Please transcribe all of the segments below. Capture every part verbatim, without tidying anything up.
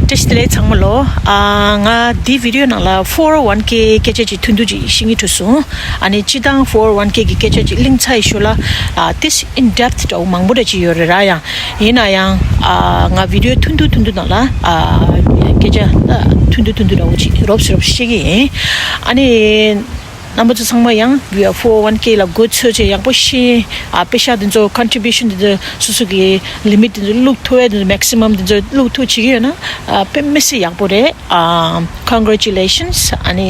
བཀྲ་ཤིས་བདེ་ལེགས་ཚང་མ་ལོ། ཨ། ང་འདི་བི་ཌི་ཡོ་ནང་ལ་four oh one k སྐད་ཆ་ཅིག་ཐུང་ཐུང་ཅིག་བཤད་སྙིང་འདོད་སོང་། ཨ་ནི་སྤྱིར་བཏང་four oh one k གི་སྐད་ཆ་ཅིག་གླེང་ཚར་ཡི་ཤོ་ལ། ཨ། this in depth འདྲ་བོ་མང་པོ་འདྲ་ཅིག་ཡོད་རེད་ར་ཡང་། ཡིན་ན་ཡང་། ཨ། ང་བི་ཌི་ཡོ་ཐུང་ཐུང་ཐུང་ཐུང་ནང་ལ། ཨ། སྐད་ཆ་ཐུང་ཐུང་ཐུང་ཐུང་འདྲ་བོ་ཅིག་རོབ་ཙམ་རོབ་ཙམ་བཤད་ཀྱི་ཡིན། ཨ་ནི། རྣམ་པ་ཚོ་ཚང་མ་ཡང་four oh one k ལ་མགོ་ཚོས་བྱས་ཡག་པོ་ཤེས། ཨ། པེ་ཤག་འདི་ཚོ་contribution འདི་ཚོ་སོ་སོ་གི་limit འདི་ཚོ་བླུག་ཐུབ་ཡས་འདི་ཚོ་maximum འདི་ཚོ་བླུག་ཐུབ་བྱེད་ཀྱི་ཡོད་ན། ཨ། དཔེ་མི་སྲིད་ཡག་པོ་རེད། ཨ། congratulations ཨ་ནི།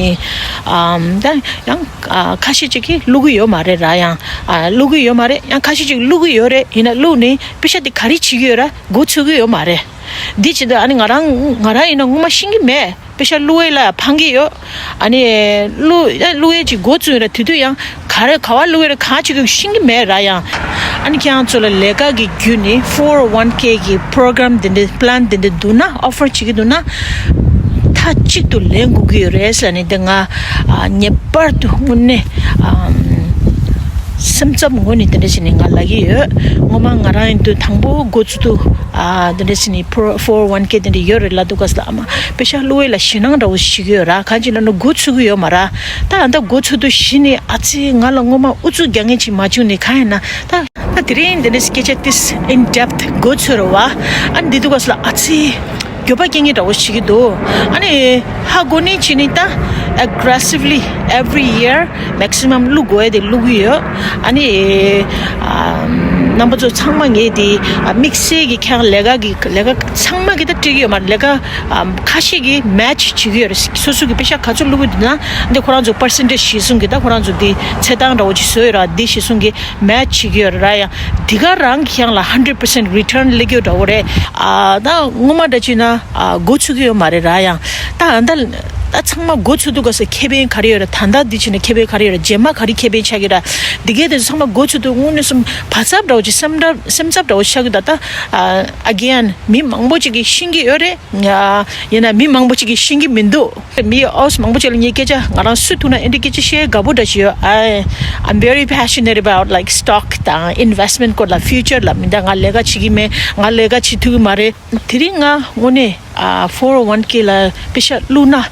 ཨ། ད་ཡང་། ཨ། ཁ་ཤས་ཅིག་གིས་བླུག་གི་ཡོད་མ་རེད་ར་ཡང་། ཨ། བླུག་གི་ཡོད་མ་རེད། ཡང་ཁ་ཤས་ཅིག་བླུག་གི་ཡོད་རེད། ཡིན་ན་བླུགས་ནས་པེ་ཤག་འདི་ག་རེ་བྱེད་ཀྱི་ཡོད་ར་མགོ་ཚོས་ཀྱི་ཡོད་མ་རེད། འདི་བྱེད་དུས་ཨ་ནི་ང་རང་ང་རང་ཡིན་ན་ངོ་མ་ཤེས་ཀྱི་མེད། པེ་ཤག་བླུག་ཡས་ལ་ཕངས་ཀྱི་ཡོད། ཨ་ནི་བླུག་ཡས་བླུག་ཡས་ཅིག་མགོ་བཙུགས་ཡོད་ར། དེ་དུས་ཡང་ག་རེ་ག་བ་བླུག་ཡས་ར་གང་བྱེད་དགོས་ཤེས་ཀྱི་མེད་ར་ཡང་། ཨ་ནི་ཁྱེད་རང་ཚོ་ལ་ལས་ཀ་གི་བརྒྱུད་ནས་four oh one k གི་program འདི་འདྲ་plan འདི་འདྲ་འདུག་ན། offer བྱེད་ཀྱི་འདུག་ན། མཐའ་གཅིག་ཏུ་ལེན་དགོས་ཀྱི་ཡོད་རེད་ཟེར་ནས་འདི་ང་ངེས་པར་དུ་དངོས་གནས་སེམས་འཚབ་ངོས་ནས་འདི་འདྲ་བྱས་ནས་ང་ལབ་ཀྱི་ཡོད། ངོ་མ་ང་རང་ཡིན་དུས་དང་པོ་འགོ་ཚུགས་དུས། ཨ། འདི་འདྲ་ཟེར་ནས་four oh one k འདི་འདྲ་ཡོད་རེད་ལབ་དུས་སྐབས་སུ་ལ། ཨ་མ། པེ་ཤག་བླུག་ཡས་ལ་ཞེད་སྣང་འདྲ་བོ་ཞིག་ཡོད་ར། གང་ཅི་ན་ནི་མགོ་ཚོས་ཀྱི་ཡོད་མ་ར། ད་ཨ་ད་མགོ་ཚོས་དུས་གཞི་ནས་ཨ་ཙི་ང་ལ་ངོ་མ་ཨུ་ཚུགས་རྒྱག་མཁན་ཅིག་མ་བྱུང་ནས་གང་ཡིན་ན། ད་ད་དེ་རིང་འདི་འདྲ་སྐད་ཆ་ཏིས་in depth མགོ་ཚོས་རེད་བ། ཨ་འདི་དུས་སྐབས་སུ་ལ་ཨ་ཙི་འགྱོད་པ་སྐྱེ་མཁན་འདྲ་བོ་ཞིག་གི་འདུག་ཨ་ནི་ཧ་གོ་ནས་བྱས་ནས་ད་aggressively every year maximum བླུག་དགོས་ཡས་དེ་བླུག་གི་ཡོད། ཨ་ནི། ཨ། རྣམ་པ་ཚོ་ཚང་མ་ངས་དེ། ཨ། དམིགས་བསལ་གྱི་ཁྱེད་རང་ལས་ཀ་གི་ལས་ཀ་ཚང་མ་གི་ད་སྤྲད་ཀྱི་ཡོད་མ་རེད། ལས་ཀ། ཨ། ཁ་ཤས་ཀྱིས་match བྱེད་ཀྱི་ཡོད་རེད། སོ་སོ་གི་པེ་ཤག་ག་ཚོད་བླུག་གི་འདུག་ན་འདི་ཁོ་རང་ཚོ་percentage གཞི་བཟུང་གི་ད་ཁོ་རང་ཚོ་དེ་ཚེས་གྲངས་འདྲ་བོ་ཅིག་བཟོས་ཡོད་ར། དེ་གཞི་བཟུང་གི་match བྱེད་ཀྱི་ཡོད་རེད་ར། ཡང་དེ་ག་རང་གི་ཁྱེད་རང་ལ་hundred percent return སླེབས་ཀྱི་ཡོད་འདྲ་བོ་རེད། ཨ། ད་སྔོན་མ་འདྲ་བྱས་ན། ཨ། མགོ་ཚོས་ཀྱི་ཡོད་མ་རེད་ར། ཡང་ད་ཨ་ད། ད་ཚང་མ་མགོ་ཚོས་དུས་སྐབས་སུ་ཁེ་ཕན་ག་རེ་ཡོད་རེད། ད་ལྟ་འདི་བྱས་ན་ཁེ་ཕན་ག་རེ་ཡོད་རེད། རྗེས་མ་ག་རེ་ཁེ་ཕན་ཆགས་ཀྱི་རེད། འདི་གའི་དེ་ཚོ་ཚང་མ་མགོ་ཚོས་དུས་དངོས་གནས་སུ་བག་ཚབ་འདྲ་བོ་ཅིག་སེམས་འདྲ་སེམས་འཚབ་འདྲ་བོ་ཆགས་ཀྱི་འདུག་ད་ཨ་again མི་མང་པོ་ཅིག་གིས་ཤེས་ཀྱི་ཡོད་རེད། ཡིན་ན་མི་མང་པོ་ཅིག་གིས་ཤེས་ཀྱི་མི་འདུག་མི་ཨོ་མང་པོ་ཅིག་ལ་ངས་སྐད་ཆ་ང་རང་སུ་ཐུག་ན་ཨེ་འདྲ་སྐད་ཆ་བཤད་དགའ་པོ་འདྲ་ཞིག་ཡོད། I I'm very passionate about like stock དང་investment སྐོར་ལ། future ལ་མི་འདུག་ང་ལས་ཀ་བྱེད་ཀྱི་མེད། ང་ལས་ཀ་བྱེད་ཐུབ་ཀྱི་མ་རེད། དེ་རིང་ང་དངོས་གནས་ཨ་four oh one k ལ་པེ་ཤག་བླུགས་ན་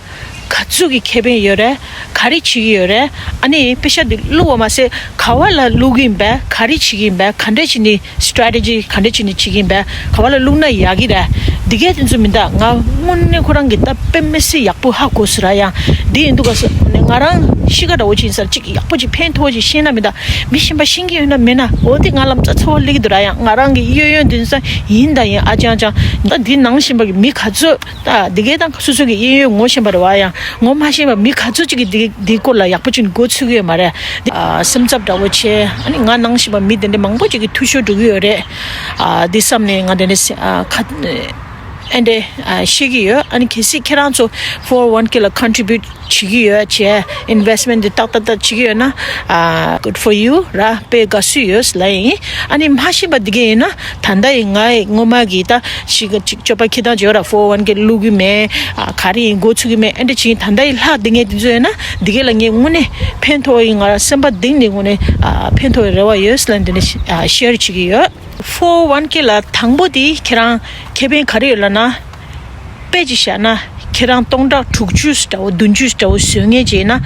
ག་ཚོད་ཀྱི་ཁེ་ཕན་ཡོད་རེད། ག་རེ་བྱེད་ཀྱི་ཡོད་རེད། ཨ་ནི་པེ་ཤག་འདི་བླུགས་པ་མ་ཟད་ག་བ་ལ་བླུག་གི་ཡིན་པས། ག་རེ་བྱེད་ཀྱི་ཡིན་པས། ག་འདྲ་བྱས་ནས་strategy ག་འདྲ་བྱས་ནས་བྱེད་ཀྱི་ཡིན་པས། ག་བ་ལ་བླུགས་ན་ཡག་གི་རེད། འདི་གས་དེ་ཚོ་མི་འདུག་ང་དངོས་གནས་ཁོ་རང་གི་ད་དཔེ་མི་སྲིད་ཡག་པོ་ཧ་གོ་སོང་ར། ཡང་འདི་ཡིན་དུས་སྐབས་སུ་ང་རང་གཤིས་ཀ་འདྲ་བོ་ཅིག་ཡིན་ས་རེད། ཅིག་ཡག་པོ་ཅིག་ཕན་ཐོགས་ཅིག་ཤེས་ན་མི་འདུག་མི་གཞན་པ་ཤེས་ཀྱི་ཡོད་ན་མེད་ན་འོ་དེ་ང་ལ་རྩ་ཚ་བོ་སླེབས་ཀྱི་འདུག་ར། ཡང་ང་རང་གི་གཡས་གཡོན་དེ་ཚོ་ཡིན་དང་ཡིན། ཨ་ཅང་ཅང་ད་འདི་ནང་བཞིན་པ་གི་མི་ག་ཚོད། ད་འདི་གའི་ད་སོ་སོ་གི་གཡས་གཡོན་ངོ་ཤེས་པ་རེད་བ། ཡང་ངོ་མ་ཤེས་པ་མི་ག་ཚོད་ཅིག་གིས་འདི་འདི་སྐོར་ལ་ཡག་པོ་ཅིག་མགོ་ཚོས་ཀྱི་ཡོད་མ་རེད། འདི་ཨ་སེམས་འཚབ་འདྲ་བོ་བྱས། ཨ་ནི་ང་ནང་བཞིན་པ་མི་དེ་འདྲ་མང་པོ་ཅིག་གི་འཐུས་ཤོར་འགྲོ་གི་ཡོད་རེད། ཨ་འདི་བསམ་ནས་ང་དེ་འདྲ་ཨ་ཁ་ཨེ་འདྲ་ཨ་བཤད་ཀྱི་ཡོད། ཨ་ནི་གལ་སྲིད་ཁྱེད་རང་ཚོ་four oh one k ལ་contribute བྱེད་ཀྱི་ཡོད་བྱས། investment འདི་ཏག་ཏག་ཏག་བྱེད་ཀྱི་ཡོད་ན། ཨ་good for you ར། དཔེ་དགའ་བསུ་ཡོད་ལབ་ཡིན། ཨ་ནི་མ་ཤེས་པ་འདི་གས་ཡིན་ན་ད་ལྟ་ཡིན་ང་ཡི་སྔོན་མ་གི་ད་ཞིག་གཅིག་སྤྱོད་པ་ཁྱི་དང་བྱེད་ར། four oh one k བླུག་གི་མེད། ཨ་ག་རེ་ཡིན་མགོ་ཚོས་ཀྱི་མེད། ཨེ་འདྲ་བྱེད་ཡིན། ད་ལྟ་ཡི་ལྷག་འདི་ངས་འདི་ཚོ་ཡོད་ན་འདི་གས་ལ་ངས་དངོས་གནས་ཕན་ཐོགས་ཡིན། ང་རང་སེམས་པ་གཏིང་ནས་དངོས་གནས་ཨ་ཕན་ཐོགས་ཡི་རེ་བ་ཡོད་ལབ་འདི་ནས་ཨ་share བྱེད་ཀྱི་ཡོད། four one k ལ་དང་པོ་དེ་ཁྱེད་རང་ཁེ་ཕན་ག་རེ་ཡོད་ལབ་ན། དཔེ་ཅིག་བཞག་ན་ཁྱེད་རང་སྟོང་ཕྲག་དྲུག་ཅུ་འདྲ་བོ་བདུན་ཅུ་འདྲ་བོ་བཟོ་མཁན་ཅིག་ཡིན་ན།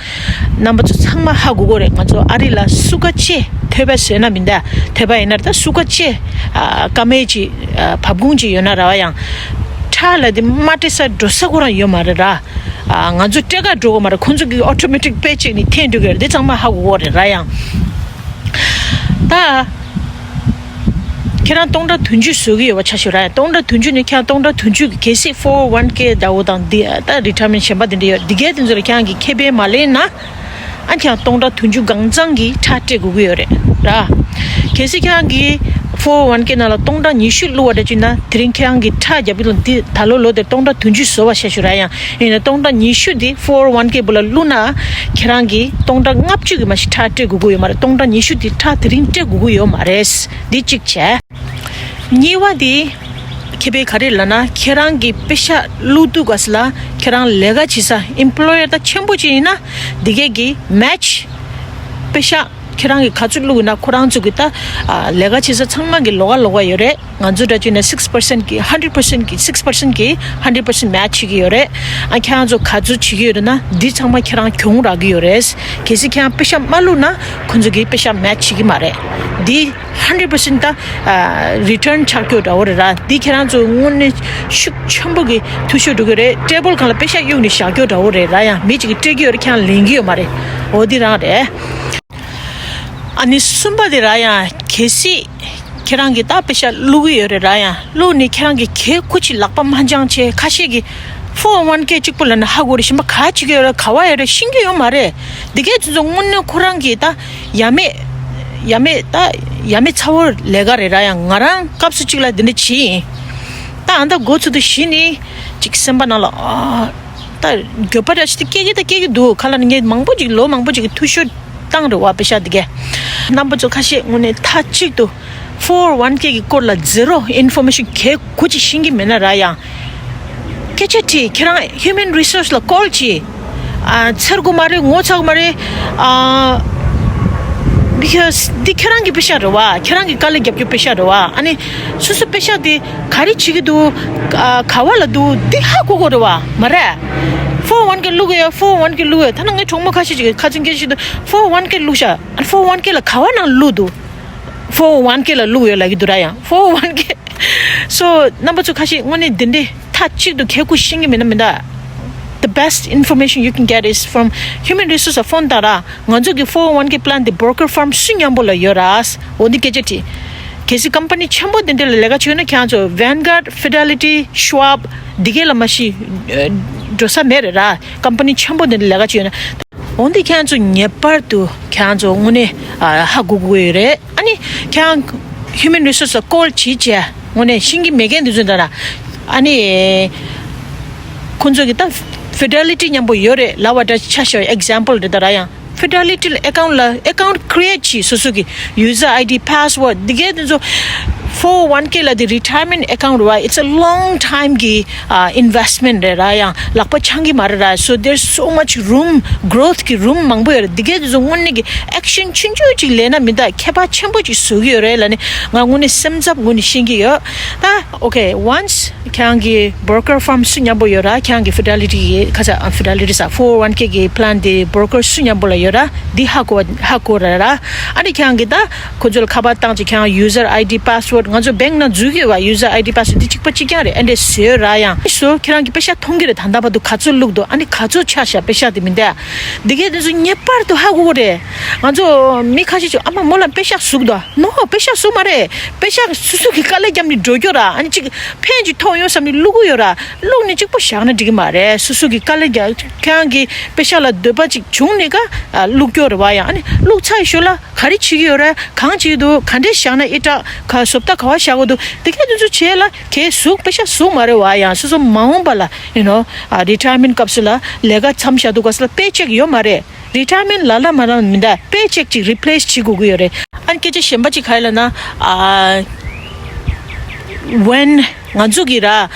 རྣམ་པ་ཚོ་ཚང་མ་ཧ་གོ་གོ་རེད། ང་ཚོ་ཨ་རི་ལ་སུ་ག་ཅེ་ཐོས་པ་བཟོས་ན་མི་འདའ་ཐོས་པ་ཡིན་ན་ད་སུ་ག་ཅེ་ཨ་ཀ་མེད་ཅིག་ཨ་བབ་ཁུང་ཅིག་ཡོད་ན་ར་བ་ཡང་ཁྲག་ལ་དེ་མ་སྤྲད་ས་འགྲོ་ས་ཁོ་རང་ཡོད་མ་རེད་ར། ཨ་ང་ཚོ་སྤྲད་ག་འགྲོ་གོ་མ་རེད། ཁོང་ཚོ་གི་automatic paycheck ནས་འཐེན་འགྲོ་གི་རེད། དེ་ཚང་མ་ཧ་གོ་གོ་རེད་ར་ཡང་། ད། ཁྱེད་རང་སྟོང་ཕྲག་བདུན་ཅུ་བཟོ་གི་ཡོད་པ་ཆ་བཞག་ར། སྟོང་ཕྲག་བདུན་ཅུ་ནས་ཁྱེད་རང་སྟོང་ཕྲག་བདུན་ཅུ་གི་གལ་སྲིད་four one k འདྲ་བོ་དང་འདི་ད་retirement གཞན་པ་འདི་འདྲ་ཡོད། འདི་གའི་དེ་ཚོ་ལ་ཁྱེད་རང་གི་ཁེ་ཕན་མ་ལེན་ན། ཨ་ཁྱེད་རང་སྟོང་ཕྲག་བདུན་ཅུ་གང་འཚམ་གི་ཁྲག་སྤྲད་དགོས་ཀྱི་ཡོད་རེད་ར། གལ་སྲིད་ཁྱེད་རང་གི་four one k ནང་ལ་སྟོང་ཕྲག་ཉི་ཤུ་བླུགས་པ་འདྲ་བྱུང་ན་དེ་རིང་ཁྱེད་རང་གི་ཁྲག་རྒྱབ་ལ་འདི་ད་ལོ་ལོ་དེར་སྟོང་ཕྲག་བདུན་ཅུ་བཟོ་བ་ཆ་བཞག་ར་ཡང་། ཡིན་ན་སྟོང་ཕྲག་ཉི་ཤུ་འདི་four one k བུ་ལ་བླུགས་ན། ཁྱེད་རང་གིས་སྟོང་ཕྲག་ལྔ་བཅུ་གི་མ་གཞི་ཁྲག་སྤྲད་དགོས་ཀྱི་ཡོད་མ་རེད། སྟོང་ཕྲག་ཉི་ཤུ་འདི་ཁྲག་དེ་རིང་སྤྲད་དགོས་ཀྱི་ཡོད་མ་རེད། འདི་གཅིག་བྱས། གཉིས་པ་འདི་ཁེ་ཕན་ག་རེ་ལབ་ན་ཁྱེད་རང་གི་པེ་ཤག་བླུགས་དུས་སྐབས་སུ་ལ་ཁྱེད་རང་ལས་ཀ་བྱེད་ས་employer ད་ཆེན་པོ་ཅིག་ཡིན་ན་འདི་གས་ཀྱི་match པེ་ཤག་ཁྱེད་རང་གིས་ག་ཚོད་བླུགས་ཡོད་ན་ཁོ་རང་ཚོ་གི་ད་ཨ་ལས་ཀ་བྱེད་ས་ཚང་མ་གི་ལོགས་ཀ་ལོགས་ཀ་ཡོད་རེད། ང་ཚོ་འདྲ་བྱས་ན་six percent གི་hundred percent གི་six percent གི་hundred percent match བྱེད་ཀྱི་ཡོད་རེད། ཨ་ཁྱེད་རང་ཚོ་ག་ཚོད་བྱེད་ཀྱི་ཡོད་རེད་ན་འདི་ཚང་མ་ཁྱེད་རང་གྱོང་རག་གི་ཡོད་རེད། གལ་སྲིད་ཁྱེད་རང་པེ་ཤ་མ་བླུགས་ན་ཁོ་ཚོ་གི་པེ་ཤ་match བྱེད་ཀྱི་མ་རེད། འདི་hundred percent ད་ཨ་return ཆགས་རྒྱུ་འདྲ་བོ་རེད་ར། འདི་ཁྱེད་རང་ཚོ་དངོས་གནས་ཤུགས་ཆེན་པོ་གི་འཐུས་ཤོར་འགྲོ་གི་རེད། ཊེ་བལ་སྒང་ལ་པེ་ཤ་གཡུགས་ནས་བཞག་རྒྱུ་འདྲ་བོ་རེད་ར། ཡང་མི་གཅིག་གིས་སྤྲད་ཀྱི་ཡོད་རེད། ཁྱེད་རང་ལེན་གྱི་ཡོད་མ་རེད། འོ་འདི་རང་རེད། ཨ་ནི་གསུམ་པ་དེ་ར་ཡང་གལ་སྲིད་ཁྱེད་རང་གིས་ད་པེ་ཤ་བླུག་གི་ཡོད་རེད་ར། ཡང་བླུག་ནས་ཁྱེད་རང་གིས་གལ་ཁུ་ཅིག་ལག་པ་མ་འཆང་བྱས་ཁ་ཤས་ཀྱིས་four oh one k གཅིག་པོ་ལབ་ན་ཧ་གོ་རེད། གཞན་པ་ག་བྱེད་ཀྱི་ཡོད་རེད། ག་བ་ཡོད་རེད་ཤེས་ཀྱི་ཡོད་མ་རེད། འདི་གས་དེ་ཚོ་དངོས་གནས་ཁོ་རང་གིས་ད་ཡ་མེད་ཡ་མེད་ད་ཡ་མེད་ཚ་བོ་ལས་ཀ་རེད་ར། ཡང་ང་རང་སྐབས་སུ་གཅིག་ལ་འདི་འདྲ་བྱས་ཡིན། ད་ཨ་ད་འགོ་ཚུགས་དུས་གཞི་ནས་ཅིག་སེམས་པ་ནང་ལ་ཨ། ད་འགྱོད་པ་འདྲ་ཞིག་དེ་སྐྱེ་གི་ད་སྐྱེ་གི་འདུག་ག་ལ་ནི་ངས་མང་པོ་ཅིག་ལོ་མང་པོ་ཅིག་གི་འཐུས་ཤོར་བཏང་རེད་བ་པེ་ཤ་འདི་གས། རྣམ་པ་ཚོ་ཁ་ཤས་དངོས་གནས་མཐའ་གཅིག་ཏུ་four oh one k གི་སྐོར་ལ་zero information གལ་ཁུ་ཅིག་ཤེས་ཀྱི་མེད་ན་ར། ཡང་སྐད་ཆ་དྲིས། ཁྱེད་རང་human resource ལ་call བྱེད། ཨ་ཚར་དགོས་མ་རེད། ངོ་ཚ་དགོས་མ་རེད། ཨ་because འདི་ཁྱེད་རང་གི་པེ་ཤ་རེད་བ། ཁྱེད་རང་གི་དཀའ་ལས་རྒྱབ་རྒྱུ་པེ་ཤ་རེད་བ། ཨ་ནི་སོ་སོ་པེ་ཤ་དེ་ག་རེ་བྱེད་ཀྱི་འདུག་ཨ་ག་བ་ལ་འདུག་འདི་ཧ་གོ་དགོས་རེད་བ། མ་རེད། four one k བླུག་ཡོད། four one k བླུག་ཡོད། ད་ནང་ངའི་གྲོགས་མོ་ཁ་ཤས་ཅིག་གིས་ཁ་ཚིག་སྐད་ཤིག་ཏུ་four one k བླུག་ཤག་ཨ་four one k ལ་ག་བ་ནང་བླུག་འདུག four one k ལ་བླུག་ཡོད་ལབ་ཀྱི་འདུག་ར། ཡང་four one k so རྣམ་པ་ཚོ་ཁ་ཤས་དངོས་གནས་འདི་འདྲའི་མཐའ་གཅིག་ཏུ་གལ་ཁུ་ཤེས་ཀྱི་མེད་ན་མི་འདུག the best information you can get is from human resource ལ་ཕོན་བཏང་ར། ང་ཚོ་གི་four oh one k plan དེ་broker firm སུ་མཉམ་པོ་ལ་ཡོད་ར། འོ་འདི་སྐད་ཆ་དྲིས། གལ་སྲིད་company ཆེན་པོ་དེ་འདྲ་ལ་ལས་ཀ་བྱེད་ན་ཁྱེད་ཚོ་Vanguard, Fidelity, Schwab འདི་གས་ལ་མ་གཞི་འགྲོ་ས་མེད་རེད་ར། company ཆེན་པོ་དེ་འདྲ་ལས་ཀ་བྱེད་ན། འོ་འདི་ཁྱེད་ཚོ་ངེས་པར་དུ་ཁྱེད་ཚོ་དངོས་གནས་ཧ་གོ་དགོས་ཡོད་རེད། ཨ་ནི་ཁྱེད་རང་human resource ལ་call བྱེད་བྱས་དངོས་གནས་ཤེས་ཀྱི་མེད་མཁན་དེ་ཚོ་འདྲ་ར། ཨ་ནི་ཁོང་ཚོ་གི་ད་Fidelity མཉམ་པོ་ཡོད་རེད་ལབ་པ་འདྲ་ཆ་བཞག example རེད་ད་ར། ཡང་Fidelity ལ་account ལ་account create བྱེད། སོ་སོ་གི་user I D password འདི་གས་དེ་ཚོ་four oh one k ལ་དེ་retirement account རེད་བ། It's a long time གི investment རེད་ར། ཡང་ལག་པ་འཆང་གི་མ་རེད་ར། So there's so much room, growth གི་room མང་པོ་ཡོད་རེད། འདི་གས་དེ་ཚོ་དངོས་གནས་ཀྱི་action ཆུང་ཆུང་ཅིག་ལེན་ན་མི་འདུག་ཁྱད་པར་ཆེན་པོ་ཅིག་བཟོ་གི་ཡོད་རེད་ལབ་ནས་ང་དངོས་གནས་སེམས་འཚབ་ངོས་ནས་ཤེས་ཀྱི་ཡོད། ད་okay, once ཁྱེད་རང་གི་broker firm སུ་མཉམ་པོ་ཡོད་ར། ཁྱེད་རང་གི་Fidelity གི་ཁ་ཚ་Fidelity ས་four oh one k གི་plan དེ་broker སུ་མཉམ་པོ་ལ་ཡོད་ར། འདི་ཧ་གོ་ཧ་གོ་ར་ར། ཨ་ནི་ཁྱེད་རང་གི་ད་ཁོ་ཚོ་ལ་ཁ་པར་བཏང་ཅིག་ཁྱེད་རང་user I D password ང་ཚོ་bank ནང་འཛུལ་གི་ཡོད་བ། user I D password འདི་གཅིག་པ་གཅིག་རྐྱང་རེད། ཨ་འདྲས་བཟོས་ར། ཡང་སོ་ཁྱེད་རང་གི་པེ་ཤ་མཐོང་གི་རེད། ད་ལྟ་བར་དུ་ག་ཚོད་བླུགས་འདུག་ཨ་ནི་ག་ཚོད་ཆགས་ཤག་པེ་ཤ་དེ་མི་འདས། འདི་གས་དེ་ཚོ་ངེས་པར་དུ་ཧ་གོ་གི་རེད། ང་ཚོ་མི་ཁ་ཤས་ཅིག་ཨ་མ་མོ་ལ་པེ་ཤ་ཟུག་འདུག No, པེ་ཤ་ཟུག་མ་རེད། པེ་ཤ་སོ་སོ་གི་དཀའ་ལས་བརྒྱབ་ནས་འགྲོ་རྒྱུ་ར། ཨ་ནི་ཅིག་ཕན་ཅིག་ཐོགས་ཡོང་བསམ་ནས་བླུག་གི་ཡོད་ར། བླུགས་ནས་གཅིག་པོ་བཞག་ན་འགྲིག་གི་མ་རེད། སོ་སོ་གི་དཀའ་ལས་རྒྱག་ཁྱེད་རང་གི་པེ་ཤ་ལ་འདོད་པ་ཅིག་བྱུང་ནས་ཀ་བླུག་རྒྱུ་རེད་བ། ཡང་ཨ་ནི་བླུག་ཚར་ཞོར་ལ་ག་རེ་བྱེད་ཀྱི་ཡོད་རེད། གང་བྱེད་ཀྱི་འདུག་ག་འདྲས་བཞག་ན་ཨི་ཏྲ་ག་བཟོ་ལྟ་ག་བ་བཞག་དགོས་འདུག་དེ་གས་དེ་ཚོ་བྱས་ལ་གས་ཟུག་པེ་ཤ་ཟུག་མ་རེད་བ། ཡང་སོ་སོ་མ་འོངས་པ་ལ་you know retirement སྐབས་སུ་ལ་ལས་ཀ་མཚམས་བཞག་འདུག་ག་སི་ལ་paycheck ཡོད་མ་རེད། Retirement ལ་ལ་མ་ལ་མི་འདའ་paycheck ཅིག་replace བྱེད་དགོས་ཀྱི་ཡོད་རེད། ཨ་ནི་སྐད་ཆ་གཞན་པ་ཅིག་ག་རེ་ལབ་ན། ཨ་when ང་ཚོ་གི་ར་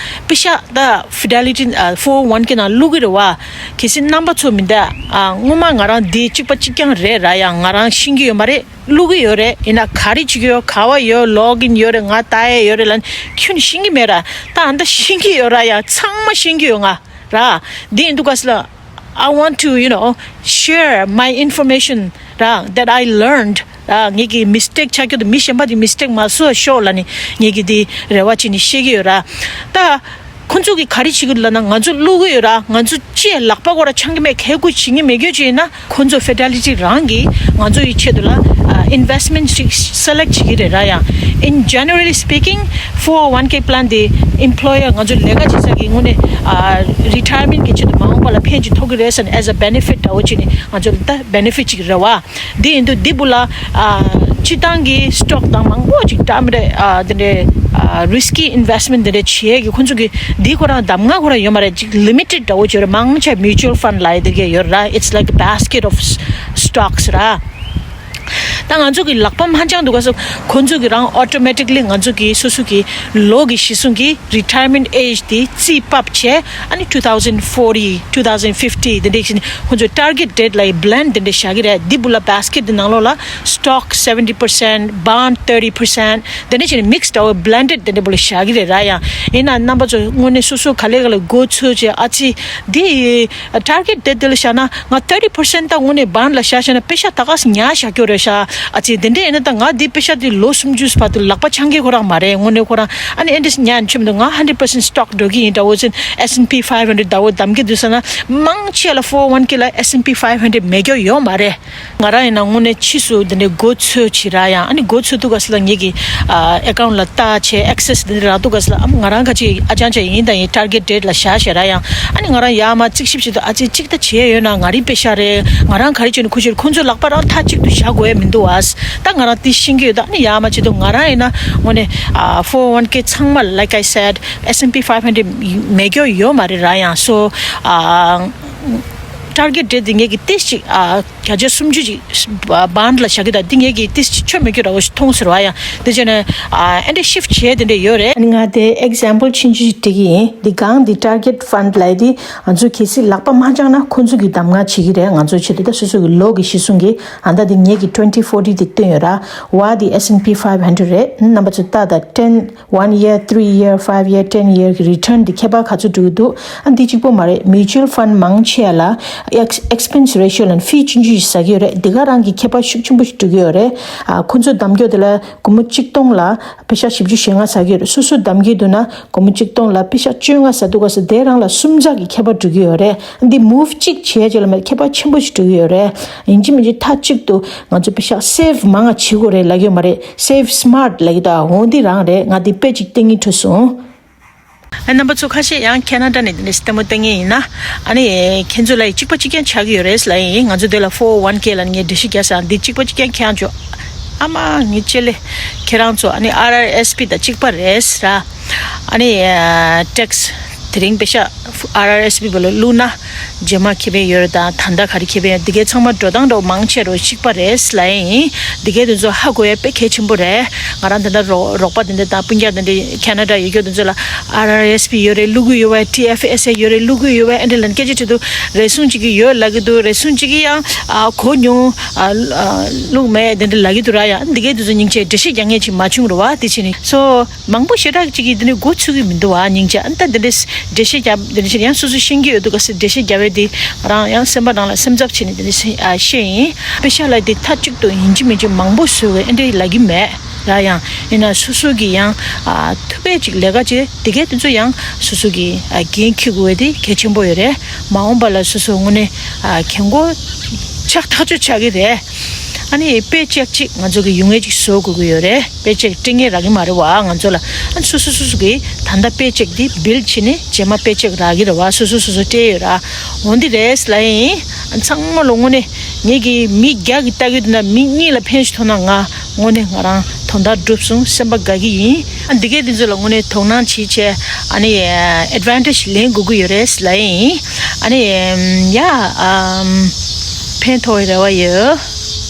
པེ་ཤ་ད་Fidelity ཨ་four oh one k ནང་བླུག་གི་རེད་བ། གལ་སྲིད་རྣམ་པ་ཚོ་མི་འདའ་ཨ་སྔོན་མ་ང་རང་འདི་གཅིག་པ་གཅིག་རྐྱང་རེད་ར། ཡང་ང་རང་ཤེས་ཀྱི་ཡོད་མ་རེད། བླུག་གི་ཡོད་རེད། ཡིན་ན་ག་རེ་བྱེད་ཀྱི་ཡོད་ག་བ་ཡོད་login ཡོད་རེད། ང་ལྟ་ཡས་ཡོད་རེད་ལབ་ནས་ཁྱོན་ཤེས་ཀྱི་མེད་ར། ད་ཨ་ད་ཤེས་ཀྱི་ཡོད་ར། ཡང་ཚང་མ་ཤེས་ཀྱི་ཡོད་ང་ར། འདི་ཡིན་འདུག་ག་སི་ལ། I want to, you know, share my information ར་that I learned ར། ངེད་ཀྱི་mistake ཆགས་རྒྱུ་དང་མི་གཞན་པ་དེ་mistake མ་བཟོ་ཤོག་ལབ་ནས་ངེད་ཀྱི་དེ་རེ་བ་བྱས་ནས་བཤད་ཀྱི་ཡོད་ར། ད་ཁོ་ཚོ་གིས་ག་རེ་བྱེད་ཀྱི་ལབ་ན་ང་ཚོ་བླུག་གི་ཡོད་ར། ང་ཚོ་ཅི་ཡང་ལག་པ་སྐོར་ར་འཆང་གི་མེད། གལ་ཁུ་བྱེད་ཀྱི་མེད་རྒྱུ་ཅིག་ཡིན་ན་ཁོ་ཚོ་Fidelity རང་གིས་ང་ཚོ་ཡི་ཆེད་དུ་ལ་ཨ་investment ཞིག་select བྱེད་ཀྱི་རེད་ར། ཡང་in generally speaking four oh one k plan དེ་employer ང་ཚོ་ལས་ཀ་བྱེད་ས་གི་ངོས་ནས་ཨ་retirement གི་ཆེད་དུ་མ་འོངས་པ་ལ་ཕན་ཅིག་ཐོགས་ཀྱི་རེད་ཟེར་ནས་as a benefit འདྲ་བོ་བྱས་ནས་ང་ཚོ་ལ་ད་benefit ཅིག་རེད་བ། འདི་ཡིན་དུས་འདི་བུ་ལ་ཨ་སྤྱི་བཏང་གི་stock དང་མང་པོ་ཅིག་འདྲ་མི་རེད། ཨ་འདི་འདྲའི་ཨ་risky investment འདི་འདྲ་བྱེད་ཀྱི་ཁོ་ཚོ་གི་འདི་ཁོ་རང་གདམ་ང་ཁོ་རང་ཡོད་མ་རེད། ཅིག་limited འདྲ་བོ་བྱོས་རེད། མང་ཆེ་mutual fund ལ་འདི་གས་ཡོད་ར། It's like a basket of s- stocks ར། ད་ང་ཚོ་གི་ལག་པ་མ་འཆང་དུས་སྐབས་སུ་ཁོ་ཚོ་གི་རང་automatically ང་ཚོ་གི་སོ་སོ་གི་ལོ་གི་གཞི་བཟུང་གི་retirement age དེ་རྩིས་ཕབ་བྱས། ཨ་ནི་two thousand forty, two thousand fifty དེ་འདྲ་བྱས་ནས་ཁོ་ཚོ་target date ལ་ཡི་plan དེ་འདྲ་བཞག་གི་རེད། འདི་བུ་ལ་basket དེ་ནང་ལོགས་ལ་stock seventy percent, bond thirty percent དེ་འདྲ་བྱས་ནས་mixed our blended དེ་འདྲ་བུ་ལ་བཞག་གི་རེད་ར། ཡང་ཡིན་ན་རྣམ་པ་ཚོ་དངོས་གནས་སོ་སོ་ག་ལེ་ག་ལེ་མགོ་ཚོས་བྱས། ཨ་ཙི་འདི་target date དེ་ལ་བཞག་ན་ང་thirty percent ད་དངོས་གནས་bond ལ་བཞག་བཞག་ན་པེ་ཤ་ད་ག་སེ་ཉར་བཞག་རྒྱུ་རེད་ཤག་ཨ་ཙི་དེ་འདྲ་ཡིན་ན་ད་ང་འདི་པེ་ཤ་འདི་ལོ་སུམ་ཅུ་བར་དུ་ལག་པ་འཆང་གི་ཁོ་རང་མ་རེད། དངོས་གནས་ཁོ་རང་ཨ་ནི་ཨེ་འདྲ་ཉར་ཆོམ་འདུག་ང་hundred percent stock འགྲོ་གི་ཡིན། ད་འོ་ཙི་S&P five hundred ད་འོ་གདམ་གི་འདུག་ཟེར་ན་མང་ཆེ་ལ་four oh one K ལ་S&P five hundred མེད་རྒྱུ་ཡོད་མ་རེད། ང་རང་ཡིན་ན་དངོས་གནས་ཕྱིས་སུ་འདི་འདྲའི་མགོ་ཚོས་བྱེད་ར། ཡང་ཨ་ནི་མགོ་ཚོས་དུས་སྐབས་སུ་ལ་ངེད་ཀྱི་ཨ་account ལ་ལྟ་བྱས་access འདི་འདྲ་རག་དུས་སྐབས་སུ་ལ་ཨམ་ང་རང་ག་ཅིག་ཨ་ཅང་ཅང་ཡིན་དང་ཡིན་target date ལ་བཞག་བྱས་ར། ཡང་ཨ་ནི་ང་རང་ཡར་མར་རྩིས་ཞིབ་བྱེད་དུས་ཨ་ཙི་གཅིག་ད་བྱས་ཡོད་ན་ང་རའི་པེ་ཤ་རེད། ང་རང་ག་རེ་བྱས་ནས་ཁུ་ཆུར་ཁོ་ཚོའི་ལག་པ་རང་མཐའ་གཅིག་ཏུ་བཞག་དགོས་ཡ་མི་འདུག་བ། ད་ང་རང་དེ་ཤེས་ཀྱི་ཡོད། ད་ཨ་ནི་ཡར་མར་བྱེད་དུས་ང་རང་ཡིན་ན་དངོས་གནས་ཨ་four oh one K ཚང་མ་like I said S&P five hundred མེད་རྒྱུ་ཡོད་མ་རེད་ར། ཡང་so ཨ་target date འདི་ངེད་ཀྱི་ཏིས་ཅིག་ཨ་བརྒྱ་ཆ་སུམ་ཅུ་ཅིག་bond ལ་བཞག་གི་ད་འདི་ངེད་ཀྱི་ཏིས་ཅིག་ཆོ་མི་སྐྱོ་ར་བ་ཞིག་མཐོང་ཟེར་བ། ཡང་དེ་བྱས་ནས་ཨ་ཨེ་འདྲ་shift བྱས་དེ་འདྲ་ཡོད་རེད། ང་དེ་example ཆུང་ཆུང་ཞིག་སྤྲད་ཀྱི་ཡིན། འདི་གང་འདི་target fund ལ་འདི་ང་ཚོ་གལ་སྲིད་ལག་པ་མ་འཆང་ན་ཁོ་ཚོ་གི་གདམ་ང་བྱེད་ཀྱི་རེད། ང་ཚོ་ཆེད་དུ་ད་སོ་སོ་གི་ལོ་གི་གཞི་བཟུང་གི་ཨ་ད་འདི་ངེད་ཀྱི་twenty forty འདི་བཏོན་ཡོད་ར། བ་འདི S&P five hundred རེད། རྣམ་པ་ཚོ་ལྟ་ད་ten one year, three year, five year, ten year གི་return འདི་ཁྱད་པར་ག་ཚོད་འགྲོ་གི་འདུག་ཨ་འདི་གཅིག་པོ་མ་རེད། mutual fund མང་ཆེ་ལ་ex- expense ratio ལ་fee ཆུང་ཆུང་ཞིག་ཟ་གི་ཡོད་རེད། འདི་ག་རང་གི་ཁྱད་པར་ཤུགས་ཆེན་པོ་ཞིག་འགྲོ་གི་ཡོད་རེད། ཨ་ཁོ་ཚོ་གདམ་རྒྱུ་དེ་ལ་སྒོར་མོ་གཅིག་སྟོང་ལ་པེ་ཤ་བཞི་བཅུ་ཞེ་ལྔ་ཟ་གི་ཡོད་རེད། སོ་སོ་གདམ་གི་འདུག་ན་སྒོར་མོ་གཅིག་སྟོང་ལ་པེ་ཤ་བཅོ་ལྔ་ཟ་འདུག་ག་ཟེར་དེ་རང་ལ་སུམ་ཚག་གི་ཁྱད་པར་འགྲོ་གི་ཡོད་རེད། འདི་move གཅིག་བྱས་རྗེས་ལ་མ་ཁྱད་པར་ཆེན་པོ་ཞིག་འགྲོ་གི་ཡོད་རེད། ཡིན་གཅིག་མིན་གཅིག་མཐའ་གཅིག་ཏུ་ང་ཚོ་པེ་ཤ་save མང་ང་བྱེད་དགོས་རེད་ལབ་ཡོད་མ་རེད། Save smart ལབ་ཀྱི་འདུག་འོ་འདི་རང་རེད། ང་འདི་དཔེ་གཅིག་བསྟན་གྱི་འཕྲོད་སོང་། ཨ་རྣམ་པ་ཚོ་ཁ་ཤས་ཡང་ཁེ་ན་ཌ་ནས་འདི་འདྲ་ལྟད་མོ་བལྟ་མཁན་ཡིན་ན། ཨ་ནི་ཁྱེད་ཚོ་ལ་གཅིག་པ་གཅིག་རྐྱང་ཆགས་ཀྱི་ཡོད་རེད་ལབ་ཡིན། ང་ཚོ་འདི་ལ་four oh one K ལ་ངས་འགྲེལ་བཤད་རྒྱག་ས་འདི་གཅིག་པ་གཅིག་རྐྱང་ཁྱེད་རང་ཚོ། ཨ་མ་ངའི་ལྕེ་ལེ། ཁྱེད་རང་ཚོ་ཨ་ནི་ཨར་ཨར་ཨེས་པི་དང་གཅིག་པ་རེད་ཟེར། ཨ་ནི་ཨ་ཊེག་སི་དེ་རིང་པེ་ཤ་ཨར་ཨར་ཨེས་པི་བ་ལ་བླུགས་ན། རྗེས་མ་ཁེ་ཕན་ཡོད་རེད་དང་ད་ལྟ་ག་རེ་ཁེ་ཕན་ཡོད་འདི་གའི་ཚང་མ་འགྲོ་སྟངས་འདྲ་བོ་མང་ཆེ་རོ་གཅིག་པ་རེད་ལབ་ཡིན། འདི་གའི་དེ་ཚོ་ཧ་གོ་ཡ་དཔེ་གལ་ཆེན་པོ་རེད། ང་རང་ད་ལྟ་རོགས་རོགས་པ་དེ་འདྲ་དང་སྤུན་ཀྱག་དེ་འདྲ་ཁེ་ན་ཌ་ཡོད་རྒྱུ་དེ་ཚོ་ལ་ཨར་ཨར་ཨེས་པི་ཡོད་རེད་བླུག་གི་ཡོད་པས། ཊི་ཨེཕ་ཨེས་ཨེ་ཡོད་རེད་བླུག་གི་ཡོད་པས། ཨེ་འདྲ་ལན་སྐད་ཆ་དྲིས་འདུག་རེ་ཟུང་གཅིག་གི་ཡོད་ལབ་ཀྱི་འདུག་རེ་ཟུང་གཅིག་གི་ཡང་ཨ་གོ་མྱོང་། ཨ་ཨ་བླུག་མེད་དེ་འདྲ་ལབ་ཀྱི་འདུག་ར། ཡ་འདི་གའི་དེ་ཚོ་སྙིང་རྗེ་འགྲེལ་བཤད་རྒྱག་མཁན་ཅིག་མ་བྱུང་རེད་བ། དེ་བྱས་ནས་སོ། མང་པོ་ཞེ་དྲག་ཅིག་གིས་འདི་ནས་མགོ་ཚོས་ཀྱི་མི་འདུག་བ། སྙིང་རྗེ། ཨ་ནི་ད་འདི་འདྲས་འགྲེལ་བཤད་རྒྱབ་འདི་འདྲས་བྱས་ཡང་སོ་སོ་ཤེས་ཀྱི་ཡོད་འདུག་ག་ཟེར་འགྲེལ་བཤད་རྒྱབ་པའི་དེ་ང་རང་ཡང་སེམས་པ་ནང་ལ་སེམས་འཚབ་བྱས་ནས་འདི་འདྲས་བཤད་ཡིན། པེ་ཤ་ལ་དེ་མཐའ་གཅིག་ཏུ་ཡིན་གཅིག་མིན་གཅིག་མང་པོ་བཟོས་པའི་ཨེ་འདྲས་ལབ་ཀྱི་མེད་ར། ཡང་ཡིན་ན་སོ་སོ་གི་ཡང་ཐུབ་པའི་ཅིག་ལས་ཀ་བྱས་དེ་གའི་དེ་ཚོ་ཡང་སོ་སོ་གི་འགན་འཁྱེར་དགོས་པ་དེ་གལ་ཆེན་པོ་ཡོད་རེད། མ་འོངས་པ་ལ་སོ་སོ་དངོས་གནས་འགན་ཁུར་ཆགས་ཐག་ཆོད་ཆགས་ཀྱི་རེད། ཨ་ནི་དཔེ་ཆ་གཅིག་ང་ཚོ་གི་ཡོང་ཡས་ཅིག་བཟོ་དགོས་ཀྱི་ཡོད་རེད། དཔེ་ཆ་སྤྲད་མཁན་རག་གི་མ་རེད་བ་ང་ཚོ་ལ། ཨ་ནི་སོ་སོ་སོ་སོ་གི་ད་ལྟ་དཔེ་ཆ་འདི་བིལ་བྱས་ནས་རྗེས་མ་དཔེ་ཆ་རག་གི་རེད་བ། སོ་སོ་སོ་སོ་སྤྲད་ཡོད་ར། འོ་འདི་རེད་ལབ་ཡིན། ཨ་ཚང་མ་ལོ་དངོས་གནས་ངེད་ཀྱི་མི་བརྒྱ་གི་ལྟ་གི་འདུག་ན་མི་གཉིས་ལ་ཕན་ཞིག་ཐོགས་ན་ང་དངོས་གནས་ང་རང་དོན་དག་འགྲུབ་སོང་སེམས་པ་དགའ་གི་ཡིན། ཨ་འདི་གས་འདི་ཚོ་ལ་དངོས་གནས་དོ་སྣང་བྱེད་བྱས་ཨ་ནི་ཨེ་ཌི་ཝན་ཊེ་ཇི་ལེན་དགོས་ཀྱི་ཡོད་རེད་ལབ་ཡིན། ཨ་ནི་ཡ་ཨམ་ཕན་ཐོགས་པའི་རེ་བ་ཡོད།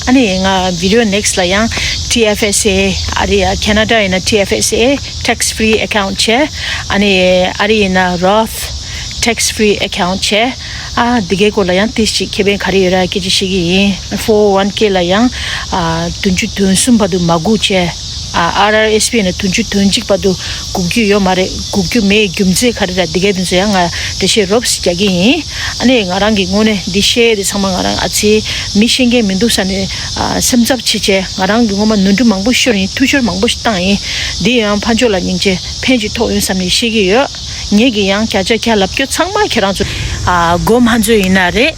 ཨ་ནི་ང་བི་ཌི་ཡོ་ནེག་སི་ལ་ཡང་ཊི་ཨེཕ་ཨེས་ཨེ་ཨ་རི་ཡ་ཁེ་ན་ཌ་ཡིན་ན་ཊི་ཨེཕ་ཨེས་ཨེ་ཊེག་སི་ཕི་རི་ཨེ་ཁའུན་ཊི་བྱས། ཨ་ནི་ཨ་རི་ཡིན་ན་རོཐ་ཊེག་སི་ཕི་རི་ཨེ་ཁའུན་ཊི་བྱས། ཨ་འདི་གའི་སྐོར་ལ་ཡང་ཏིས་ཅིག་ཁེ་ཕན་ག་རེ་ཡོད་ར་སྐད་ཆ་བཤད་ཀྱི་ཡིན། ཕོར་ཨོ་ཝན་ཀེ་ལ་ཡང་ཨ་བདུན་ཅུ་དོན་གསུམ་བར་དུ་མ་སྒུག་བྱས། ཨ་ཨར་ཨར་ཨེས་པི་ཡིན་ན་བདུན་ཅུ་དོན་གཅིག་བར་དུ་སྒུག་རྒྱུ་ཡོད་མ་རེད། སྒུག་རྒྱུ་མེད་རྒྱུ་མཚན་ག་རེ་ར་འདི་གའི་དོན་ཚོ་ཡང་ང་འགྲེལ་བཤད་རོབ་ཙམ་རྒྱག་གི་ཡིན། ཨ་ནི་ང་རང་གི་ངོས་ནས་འདི་བཤད་དེ་ཚང་མ་ང་རང་ཨ་ཙི་མི་ཤེས་མཁན་མི་འདུག་ས་ནས་ཨ་སེམས་འཚབ་བྱེད་བྱས་ང་རང་གི་ངོ་མ་ནོར་འཁྲུལ་མང་པོ་ཤོར་ཡིན། འཐུས་ཤོར་མང་པོ་ཞིག་བཏང་ཡིན། འདི་ཡང་ཕར་ཕྱོགས་ལ་སྙིང་རྗེ་ཕན་ཅིག་ཐོགས་ཡོང་བསམ་ནས་བཤད་ཀྱི་ཡོད། ངེད་ཀྱི་ཡང་བརྒྱ་ཆ་བརྒྱ་ལབ་རྒྱུ་ཚང་མ་ཁྱེད་རང་ཚོ་ཨ་མགོ་མ་ཚོས་ཡིན་ན་རེད།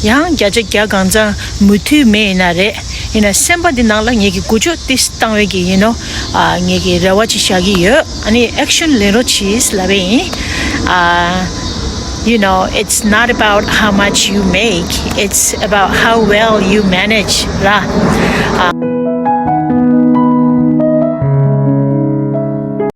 ཡང་བརྒྱ་ཆ་བརྒྱ་གང་ཚང་མུ་མཐུད་མེད་ཡིན་ན་རེད། ཡིན་ན་སེམས་པ་འདི་ནང་ལ་ངེད་ཀྱི་འགུལ་སྐྱོད་ཏིས་བཏང་བའི་གི་ཡིན་ནོ། ཨ་ངེད་ཀྱི་རེ་བ་ཅིག་བཞག་གི་ཡོད། ཨ་ནི་ཨེག་ཤན་ལེན་རོགས་གྱིས་ལབ་པ་ཡིན། ཨ། You know, it's not about how much you make, it's about how well you manage ར། ཨ།